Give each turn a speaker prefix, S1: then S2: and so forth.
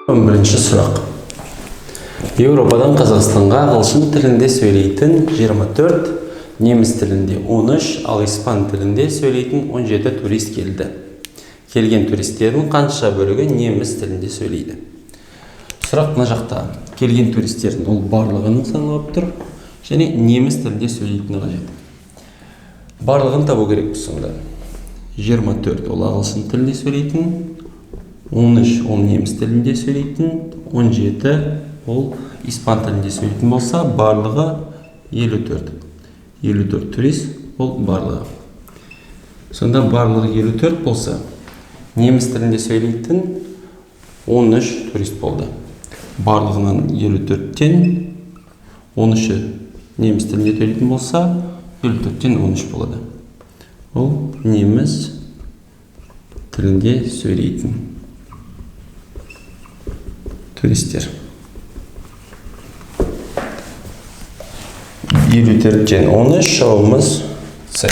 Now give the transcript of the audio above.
S1: 11-ші сұрақ. Еуропадан Қазақстанға ағылшын тілінде сөйлейтін 24, неміс тілінде 13, ал испан тілінде сөйлейтін 17 турист келді. Келген туристердің қанша бөлігі неміс тілінде сөйлейді? Сұрақ мына жақта. Келген туристердің ол барлығының саналып тұр және неміс тілінде сөйлейтіні қажет. Барлығын табу керекпіз сонда. 24 ол ағылшын тілінде сөйлейтін, 13 ол неміс тілінде сөйлейтін, 17 ол испан тілінде сөйлейтін болса, барлығы 54. 54 турист ол барлығы. Сонда барлығы 54 болса, неміс тілінде сөйлейтін 13 турист болды. Барлығынан 54-тен 13-і неміс тілінде сөйлейтін болса, 54-тен 13 болады. Ол неміс тілінде сөйлейтін туристер. 54-тен 13, жауабымыз С.